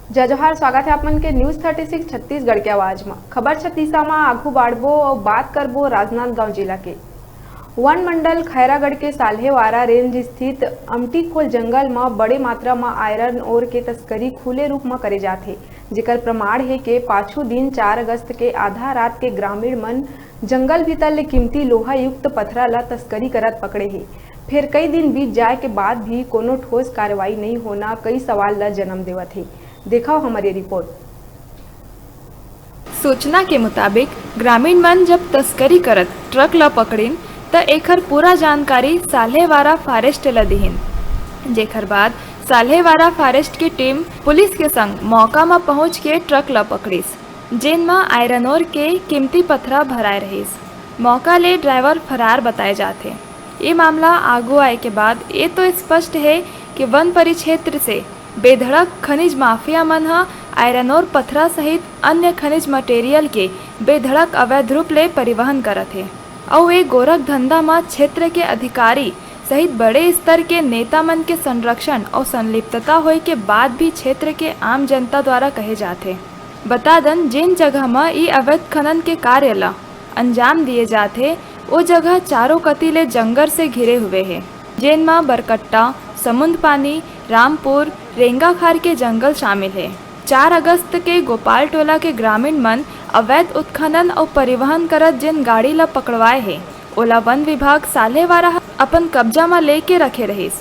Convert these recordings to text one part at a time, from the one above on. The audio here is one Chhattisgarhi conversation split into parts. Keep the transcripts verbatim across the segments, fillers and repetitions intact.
जय जोहार, स्वागत है आप मन के News Thirty Six छत्तीसगढ़ के आवाज म। खबर छत्तीसा म आगू बाढ़बो अउ बात करबो राजनांदगांव जिला के। वन मंडल खैरागढ़ के साल्हेवारा रेंज स्थित अमटीखोल जंगल म बड़े मात्रा म आयरन ओर के तस्करी खुले रूप म करे जात हे, जेकर प्रमाण हे के पाछू दिन चार अगस्त के आधा रात के ग्रामीण मन जंगल भीतर ले कीमती लोहा युक्त पथरा ल तस्करी करत पकड़े हे। फेर कई दिन बीत जाए के बाद भी कोनो ठोस कार्रवाई नइ होना कई सवाल ल जन्म देवत हे। देखव हमर ये रिपोर्ट। सूचना के मुताबिक, ग्रामीण मन जब तस्करी करत ट्रक ल पकड़िन, त एखर पूरा जानकारी साल्हेवारा फॉरेस्ट ल दिहिन, जेखर बाद साल्हेवारा फॉरेस्ट के टीम पुलिस के संग मौका म पहुंच के ट्रक ल पकड़िस, जेन म आयरन ओर के कीमती पथरा भराए रहिस। मौका ले ड्राइवर फरार बताए जात हे। ये मामला आगू आए के बाद ये तो स्पष्ट हे कि वन परिक्षेत्र से बेधड़क खनिज माफिया मन ह आयरन ओर पथरा सहित अन्य खनिज मटेरियल के बेधड़क अवैध रूप ले परिवहन करत हे। अउ ए गोरख धंधा म क्षेत्र के अधिकारी सहित बड़े स्तर के नेता मन के संरक्षण अउ संलिप्तता होए के बाद भी क्षेत्र के आम जनता द्वारा कहे जात हे। बता दन, जेन जगह म ई अवैध खनन के कार्य ल अंजाम दिए जात हे, ओ जगह चारों कति ले जंगल से घिरे हुए हे, जेन म बरकट्टा, समुंद पानी, रामपुर, रेंगाखार के जंगल शामिल हे। चार अगस्त के गोपाल टोला के ग्रामीण मन अवैध उत्खनन अउ परिवहन करत जेन गाड़ी ल पकड़वाए हे, ओला वन विभाग साल्हेवारा ह अपन कब्जा म लेके रखे रहिस।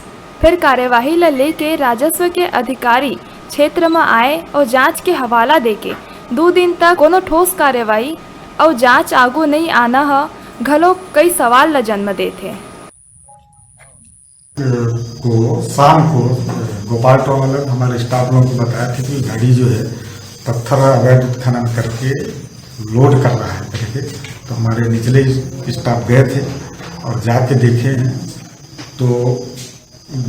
फेर कार्यवाही ल लेके राजस्व के अधिकारी क्षेत्र म आए अउ जांच के हवाला देके दू दिन तक कोनो ठोस कार्यवाही अउ जांच आगू नइ आना ह घलो कई सवाल ल जन्म देथे। को शाम को गोपाल टोला में हमारे स्टाफ लोगों को बताया था कि गाड़ी जो है पत्थर अवैध उत्खनन करके लोड कर रहा है करके। तो हमारे निचले स्टाफ गए थे और जाके देखे हैं तो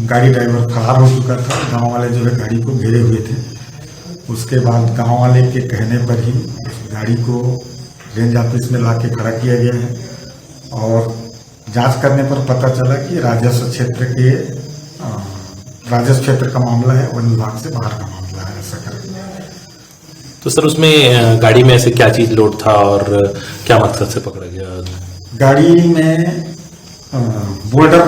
गाड़ी ड्राइवर फरार हो चुका था। गांव वाले जो है गाड़ी को घेरे हुए थे। उसके बाद गांव वाले के कहने पर ही गाड़ी को रेंज ऑफिस में ला के खड़ा किया गया है और जांच करने पर पता चला कि राजस्व क्षेत्र के अ, राजस्व क्षेत्र का मामला है, वन विभाग से बाहर का मामला है, ऐसा करके। तो सर, उसमें अ, गाड़ी में ऐसे क्या चीज लोड था और क्या मकसद से पकड़ा गया? गाड़ी में अ, बोल्डर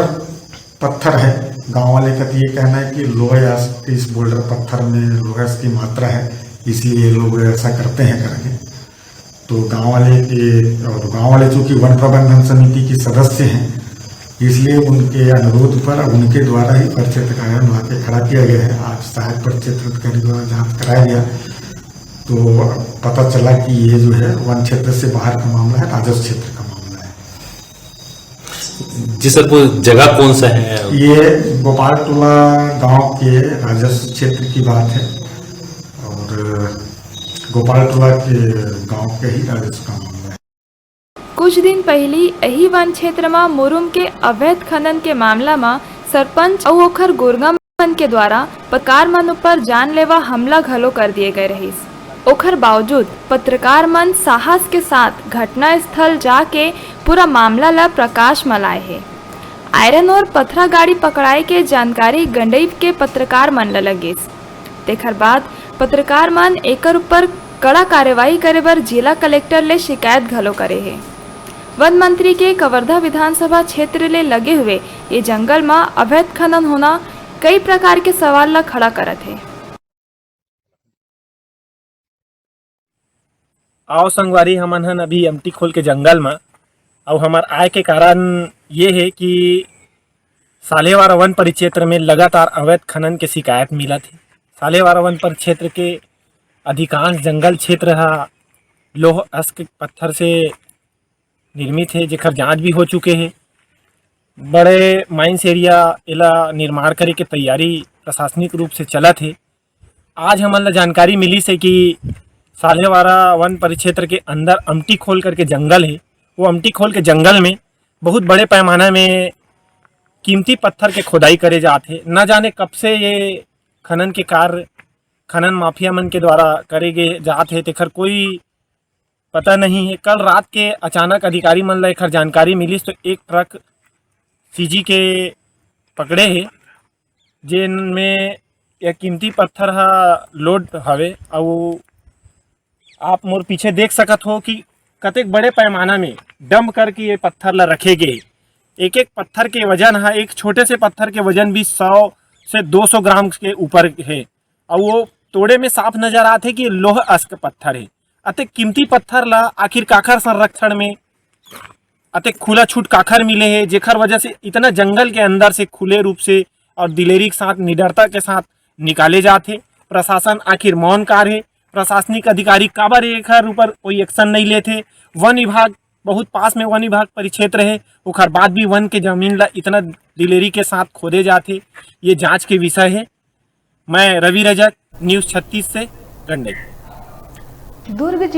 पत्थर है। गांव वाले का तो ये कहना है कि लोहे अयस्क, इस बोल्डर पत्थर में लोहे अयस्क की मात्रा है, इसलिए ये लोग ऐसा करते हैं करके। तो गांव वाले के और गांव वाले चूंकि वन प्रबंधन समिति के सदस्य हैं, इसलिए उनके अनुरोध पर उनके द्वारा ही परिक्षेत्र कार्यालय ला के खड़ा किया गया है। आज सहायक परिक्षेत्र अधिकारी द्वारा जांच कराया गया तो पता चला कि ये जो है वन क्षेत्र से बाहर का मामला है, राजस्व क्षेत्र का मामला है। जी सर, वो जगह कौन सा है? ये गोपाल टोला गांव के राजस्व क्षेत्र की बात है और गोपाल टोला के गांव के ही राजस्व का मामला है। कुछ दिन पहिली एही वन क्षेत्र म मुरुम के अवैध खनन के मामला म सरपंच अउ ओखर गुरगा मन के द्वारा पत्रकार मन ऊपर जानलेवा हमला घलो कर दिए गए रहिस। ओखर बावजूद पत्रकार मन साहस के साथ घटना स्थल जाके पूरा मामला ल प्रकाश म लाए हे। आयरन ओर पथरा गाड़ी पकड़ाए के जानकारी गंडई के पत्रकार मन ल लगिस। तेखर बाद पत्रकार मन एकर ऊपर कड़ा कार्यवाही करे बर जिला कलेक्टर ले शिकायत घलो करे हे। वन मंत्री के कवर्धा विधानसभा क्षेत्र ले लगे हुए ये जंगल म अवैध खनन होना कई प्रकार के सवाल ल खड़ा करत हे। आओ संगवारी, हमन हन अभी अमटी खोल के जंगल म, अउ हमर आय के कारण ये हे कि साल्हेवारा वन परिक्षेत्र में लगातार अवैध खनन के शिकायत मिलत हे। साल्हेवारा वन परिक्षेत्र के अधिकांश जंगल क्षेत्र ह लोह अयस्क पत्थर से निर्मित हे, जेकर जांच भी हो चुके हे। बड़े माइंस एरिया एला निर्माण करे के तैयारी प्रशासनिक रूप से चलत हे। आज हमन ला जानकारी मिलिस हे कि साल्हेवारा वन परिक्षेत्र के अंदर अमटी खोल करके जंगल हे। वो अमटी खोल के जंगल में बहुत बड़े पैमाना में कीमती पत्थर के खोदाई करे जात हे। न जाने कब से ये खनन के कार्य खनन माफिया मन के द्वारा करे गे जात हे, तेखर कोई पता नहीं हे। कल रात के अचानक अधिकारी मन ला एखर जानकारी मिलिस, तो एक ट्रक सीजी के पकड़े हे, जेन में ये कीमती पत्थर ह लोड हवे, अउ आप मोर पीछे देख सकत हो कि कतेक बड़े पैमाना में डंप करके ये पत्थर ला रखे गे। एक एक पत्थर के वजन ह, एक छोटे से पत्थर के वजन भी सौ से दो सौ ग्राम के ऊपर हे। अउ वो तोड़े में साफ नजर आथे कि लोह अस के पत्थर हे। अतेक कीमती पत्थर ला आखिर काखर संरक्षण में अतेक खुला छूट काखर मिले हे, जेखर वजह से इतना जंगल के अंदर से खुले रूप से और दिलेरी के साथ, निडरता के साथ निकाले जाथे? प्रशासन आखिर मौन कार हे? प्रशासनिक अधिकारी काबर एखर ऊपर कोई एक्शन नहीं लेथे? वन विभाग, बहुत पास में वन विभाग परिक्षेत्र हे, ओखर बाद भी वन के जमीन ला इतना दिलेरी के साथ खोदे जाथे, ये जांच के विषय हे। मैं रवि रजक, न्यूज़ छत्तीस से गंडई। दुर्ग